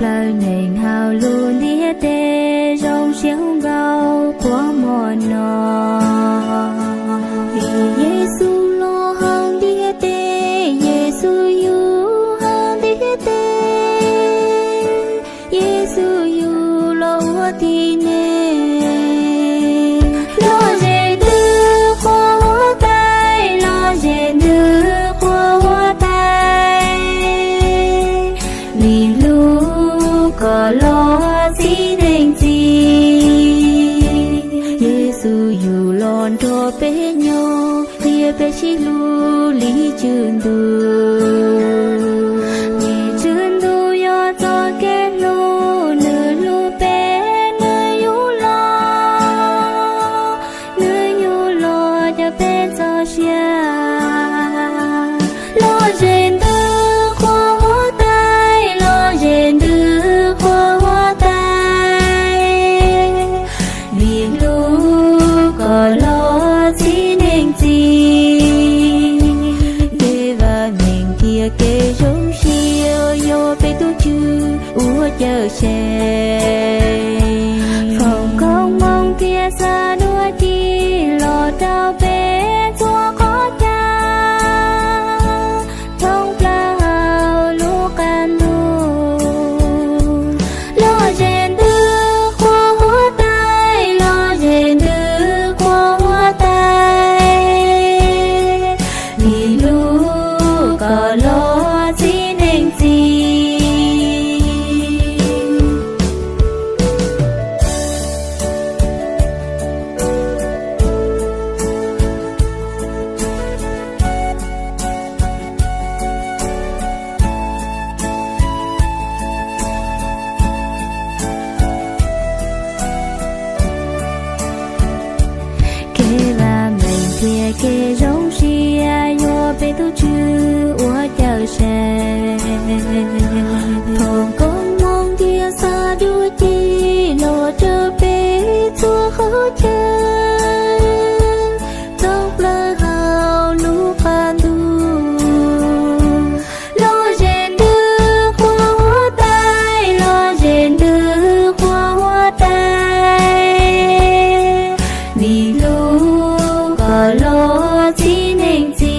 Plaws nyeem hauv lub ntiaj teb zoo siab nkaus qhov muag no. Vim Yexus los hauv ntiaj teb, Yexus yug hauv ntiaj teb, Yexus yug los ua tib neeg. Los ze ntws qhua huab tais, los ze ntws qhua huab tais, vim hlub kom los txhiv neeg txim. Yexus yug los nrog peb nyob, qhia peb sib hlub li tsw ntuj. Vim tsw ntuj yog txoj kev hlub, nws hlub peb, nws yug los, nws yug los cawm peb txoj sia. Los ze ntws qhua huab tais, los ze ntws qhua huab tais, vim hlub kom los txhiv neeg txim. Kev vam meej thiab kev zoo siab yog peb tus Tswv ua cawm seej. Foom koob hmoov thiab xav dua ci los rau peb txhua qhov chaw, thoob plaws hauv lub qab ntuj. Los ze ntws qhua huab tais, los ze ntws qhua huab tais, vim hlub kom los txhiv neeg txim. Kev vam meej thiab kev zoo siab yog peb tus Tswv ua cawm seej. Foom koob hmoov thiab xav dua ci los rau peb txhua qhov chaw, thoob plaws hauv lub qab ntuj. Los ze ntws qhua huab tais, los ze ntws qhua huab tais, vim hlub kom los txhiv neeg txim.